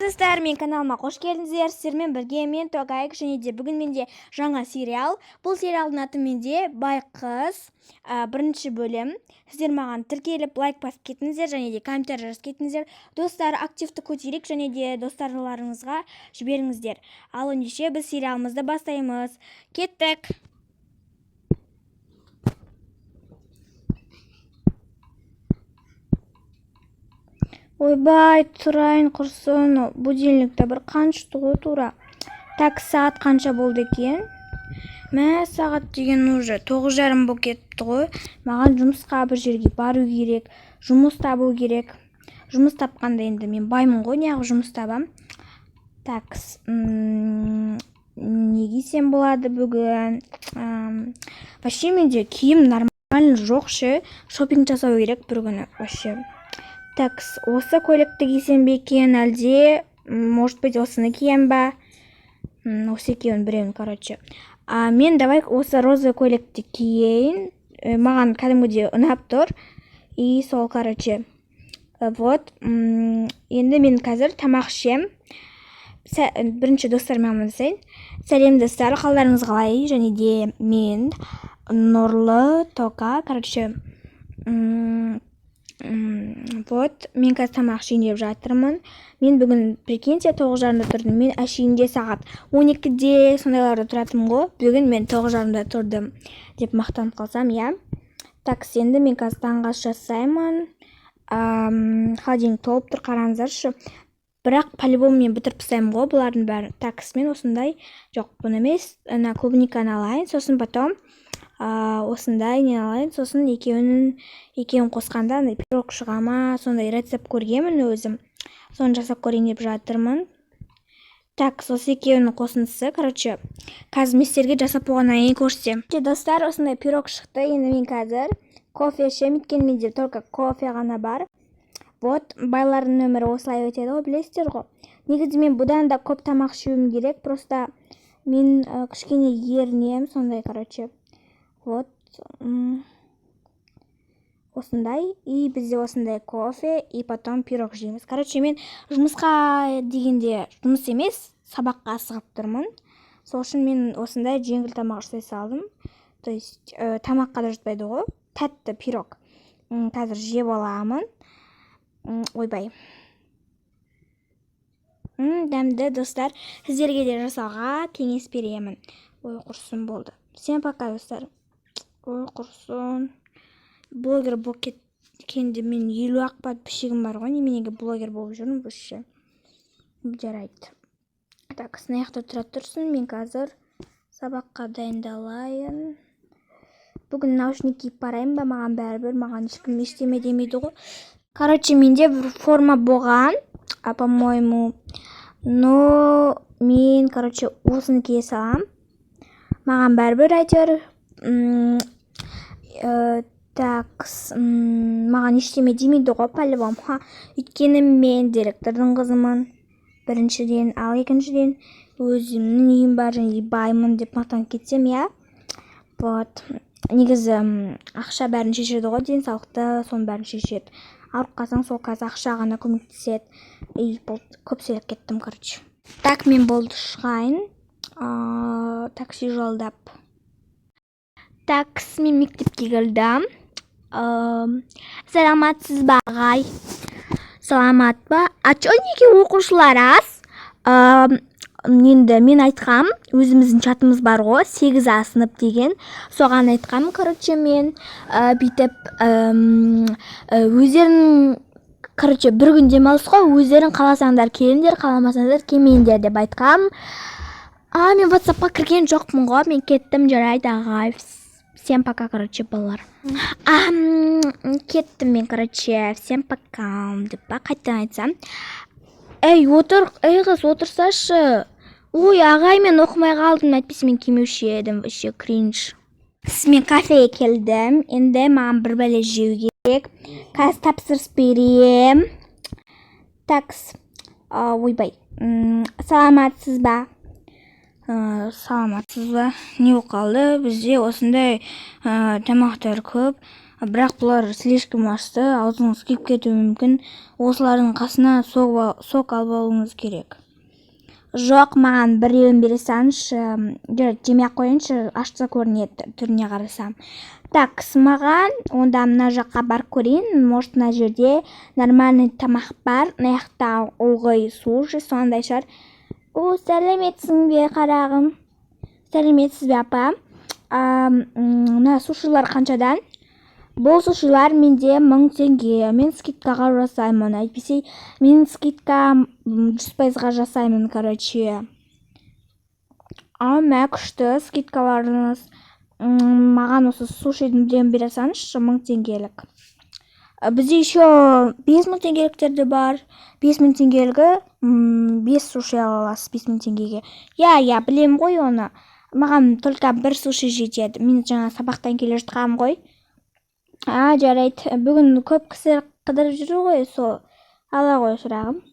Достар, мен каналыма қош келдіңіздер. Сіздермен бірге мен, Тогайк, және де бүгін менде жаңа сериал. Бұл сериалдың аты менде «Бай қыз», бірінші бөлім. Сіздер маған тіркеліп, лайк басып кетіңіздер және де комментарий жазып кетіңіздер. Достар, активті көтерейік және де достарларыңызға жіберіңіздер. Ал ендеше біз сериалымызды бастаймыз. Кеттік. Ойбай, тұрайын құрсын, будильникті бір қаншты ғой тура. Так, сағат қанша болды екен? Мә, сағат деген уже 9:30 болып кетіпті ғой. Маған жұмысқа бір жерге бару керек, жұмыс табу керек. Жұмыс тапқанда енді мен баймын ғой, неғып жұмыс табам? Так, не кисем болады бүгін? Вообще менде киім нормально жоқ ше, шопинг жасау керек бір күні вообще. Так, осы көйлекті кисем бе екен, әлде, может быть, осыны кием ба? Осы екеуінің біреуін, короче. А, мен давай осы розовый көйлекті киейін. Маған кәдімгідей ұнап тұр. И сол, короче. Вот. Енді мен қазір тамақ ішем. Бірінші достарыммен амандасайын. Сәлем, достар, қалдарыңыз қалай? Және де мен Нұрлы Тока, короче, вот, мен қазір тамақ ішейін деп жатырмын. Мен бүгін, прикиньте, 9:30-да тұрдым. Мен әшейінде сағат 12-де сондайларда тұратынмын ғой. Бүгін мен 9:30-да тұрдым деп мақтанып қалсам, иә. Так, енді мен қазір таңғы ас жасаймын. Холодильник толып тұр, қараңыздаршы. Бірақ по-любому мен бітіріп тастаймын ғой бұлардың бәрін. Так, мен осындай, жоқ, бұны емес, ана клубниканы алайын, сосын потом осындай не алайын, сосын екеуін қосқанда андай пирог шыға ма, сондай рецепт көргенмін өзім. Соны жасап көрейін деп жатырмын. Так, осы екеуінің қосындысы, короче, қазір мен сіздерге жасап болғаннан кейін көрсетемін. Достар, осындай пирог шықты. Енді мен қазір кофе ішемін, өйткені менде только кофе ғана бар. Вот, байлардың өмірі осылай өтеді ғой, білесіздер ғой. Негізі мен бұдан да көп тамақ ішуім керек, просто мен кішкене ерінемін сондай, короче. Вот, осындай, и бізде осындай кофе, и потом пирог жейміз. Короче, мен жұмысқа дегенде жұмыс емес, сабаққа асығып тұрмын. Сол үшін мен осындай жеңіл тамақ жасай салдым. То есть тамаққа да жатпайды ғой, тәтті пирог. Қазір жеп аламын. Ойбай. Дәмді, достар. Сіздерге де жасауға кеңес беремін. Ой, құрсын, болды. Всем пока, достар. Ой, құрсын. Блогер болып кеткенде мен 50 ақ подписчигім бар ғой, неменеге блогер болып жүрмін вообще? Жарайды. Так, мына жақта тұра тұрсын, мен қазір сабаққа дайындалайын. Бүгін наушник киіп барайын ба, маған бәрібір, маған ешкім ештеме демейді ғой. Короче, менде бір форма болған, а, по-моему, но мен, короче, осыны кие саламын. Маған бәрібір әйтеуір. Так, маған ештеме демейді ғой по-любому. Ха, өйткені мен директордың қызымын. Біріншіден, ал екіншіден өзімнің үйім бар және баймын деп мақтанып кетсем, иә. Вот. Негізі ақша бәрін шешеді ғой, денсаулықты, соның бәрін шешеді. Ауырып қалсаң, сол қазір ақша ғана көмектеседі. И болды, көп сөйлеп кеттім, короче. Так, мен болды шығайын. Такси жолдап. Так, мен мектепке келдім. Саламатсыз ба, ағай? Саламат па? А чё, неге оқушылар аз? Енді мен айтқам, өзіміздің чатымыз бар ғой, 8 А сынып деген, соған айтқам, короче, мен бүйтіп өздерің, короче, бір күн демалыс қой, өздерің қаласаңдар келіңдер, қаламасаңдар келмеңдер деп айтқам. А, мен ватсапқа кірген жоқпын ғой, мен кеттім. Жарайды, ағай, всем пока, короче, балалар. Кеттім мен, короче, всем пока деп па, қайтадан айтсам. Ей, отыр, ей, қыз, отырсашы. Ой, ағай, мен оқымай қалдым, әйтпесе мен келмеуші едім, вообще кринж. Мен кафеге келдім, енді маған бір бәле жеу керек. Қазір тапсырыс берем. Такс, ойбай, саламатсыз ба? Саламатсыз ба? Не болып қалды? Бізде осындай тамақтар көп. Бірақ бұлар слишком ащы, аузыңыз күйіп кетуі мүмкін. Осылардың қасына сок алып алуыңыз керек. Жоқ, маған біреуін бере салыңызшы. Жарайды, жемей ақ қояйыншы, ащы көрінеді түріне қарасам. Так, маған онда мына жаққа барып көрейін. Может, мына жерде нормальный тамақ бар. Мына жақта ылғи суши сондай шығар. О, сәлеметсің бе, қарағым? Сәлеметсіз бе, апа? Мына сушилар қаншадан? Бұл сушилар менде 1000 теңге. Мен скидкаға жасаймын. Әйтпесе мен скидка 100%-ға жасаймын, короче. А, мә, күшті скидкаларыңыз. Маған осы сушидің біреуін бере салыңызшы, 1000 теңгелік. Бізде еще 5000 теңгеліктер де бар. 5000 теңгелігі, 5 суши ала аласыз 5000 теңгеге. Иә, иә, білемін ғой оны. Маған только бір суши жетеді. Мен жаңа сабақтан келе жатқанмын ғой. А, жарайды. Бүгін көп кісі қыдырып жүр ғой, сол. Ала ғой, шырағым.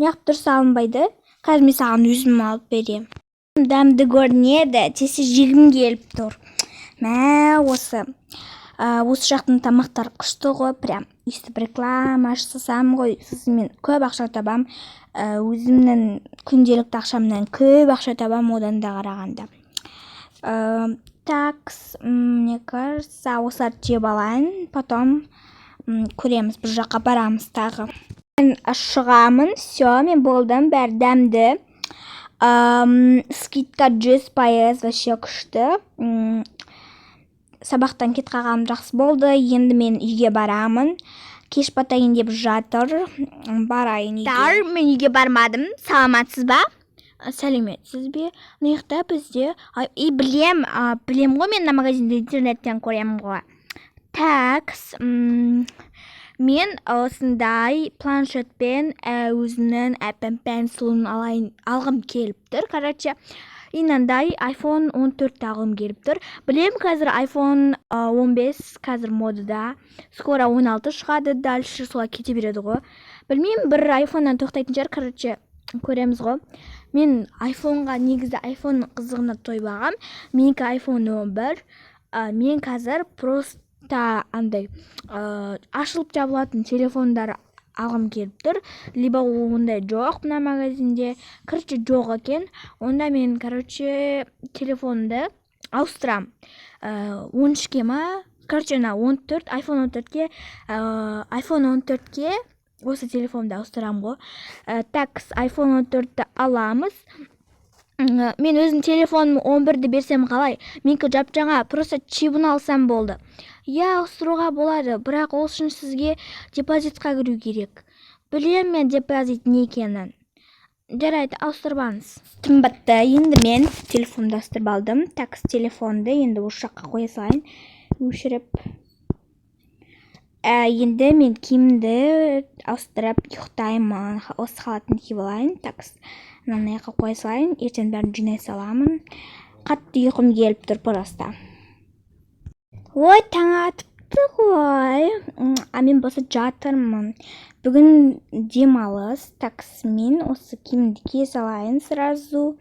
Неғып дұрыс алынбайды? Қазір мен саған өзім алып беремін. Дәмді көрінеді, тез жегім келіп тұр. Мә, осы. Осы жақтың тамақтары күшті ғой, прям. Өйстіп реклама жасасам ғой, сосын мен көп ақша табам. Өзімнің күнделікті ақшамнан көп ақша табам одан да қарағанда. Так, мне кажется, осыларды жеп алайын, потом көреміз, бір жаққа барамыз тағы. Мен шығамын, все, мен болдым, бәрі дәмді. Скидка 100%, вообще күшті. Сабақтан кетіп қалғаным жақсы болды. Енді мен үйге барамын. Кеш батайын деп жатыр. Барайын үйге. Мен үйге бармадым. Саламатсыз ба? Сәлеметсіз бе? Мына жақта бізде, и білем, білем ғой, мен мына магазинді интернеттен көремін ғой. Так, мен осындай планшетпен өзімнің Apple Pencil-ын алайын, алғым келіп тұр, короче. И мынандай iPhone 14 алғым келіп тұр. Білем, қазір iPhone 15 қазір модада. Скоро 16 шығады, дальше солай кете береді ғой. Білмеймін, бір iPhone'нан тоқтайтын шығар, короче, көреміз ғой. Мен iPhone'ға негізі iPhone қызығына тоймағам. Менікі iPhone 11. Мен қазір просто андай ашылып жабылатын телефондар алғым келіп тұр. Либо ондай жоқ мына магазинде. Короче, жоқ екен. Онда мен, короче, телефонды ауыстырам. 13-ке ма? Короче, мына 14, iPhone 14-ке, iPhone 14-ке осы телефонды ауыстырам ғой. Так, iPhone 14-ті аламыз. Мен өзім телефоным 11-ді берсем қалай? Менікі жап-жаңа, просто чибін алсам болды. Иә, ауыстыруға болады, бірақ ол үшін сізге депозитқа кіру керек. Білем мен депозит не екенін. Жарайды, ауыстырмаңыз. Түн батты, енді мен телефонды ауыстырып алдым. Так, телефонды енді осы жаққа қоя салайын. Өшіріп. Енді мен киімді ауыстырып ұйықтаймын. Осы халатымды киіп алайын. Так, мынаны жаққа қоя салайын. Ертең бәрін жинай саламын. Қатты ұйқым келіп тұр просто. Ой, таң атыпты ғой. А мен болса жатырмын. Бүгін демалыс. Так, мен осы киімді кие салайын сразу.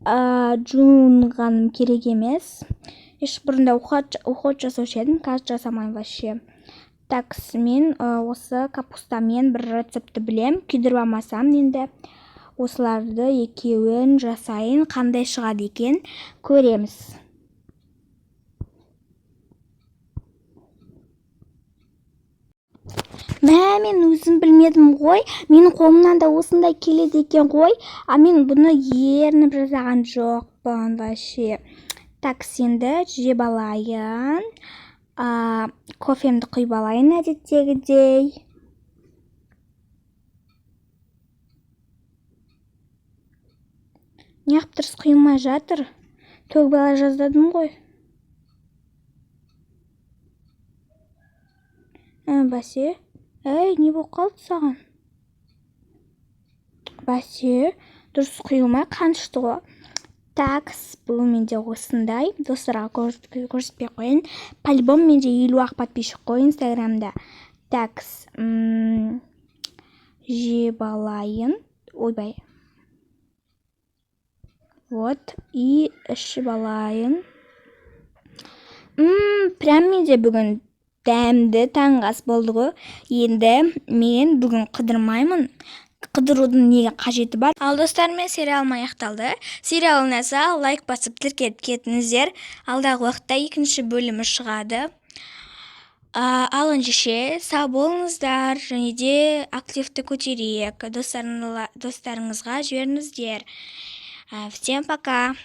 Жуынғаным керек емес. Еш бұрында уход жасаушы едім, қазір жасамаймын вообще. Так, мен осы капустамен бір рецептті білем. Күйдіріп алмасам енді осыларды екеуін жасайын. Қандай шығады екен, көреміз. Мә, мен өзім білмедім ғой. Менің қолымнан да осындай келеді екен ғой. А мен бұны ерініп жасаған жоқпын вообще. Так, енді жеп алайын. Кофемді құйып алайын әдеттегідей. Неғып дұрыс құйылмай жатыр? Төгіп ала жаздадым ғой. Бәсе. Әй, не болып қалды саған? Бәсе, дұрыс құйылмай қанышты ғой. Так, бұл менде осындай. Достарға көрсетпей қояйын. По-любому менде 50 ақ подписчик қой Инстаграмда. Так, жеп алайын. Ойбай. Вот, и ішіп алайын. Прям менде бүгін дәмді таңғы ас болды ғой. Енді мен бүгін қыдырмаймын, қыдырудың неге қажеті бар? Ал, достар, мен сериалым аяқталды. Сериал ұнаса, лайк басып, тіркеліп кетіңіздер. Алдағы уақытта екінші бөлімі шығады. Ал ендеше, сау болыңыздар және де активті көтерейік, достарыңызға жіберіңіздер. Всем пока.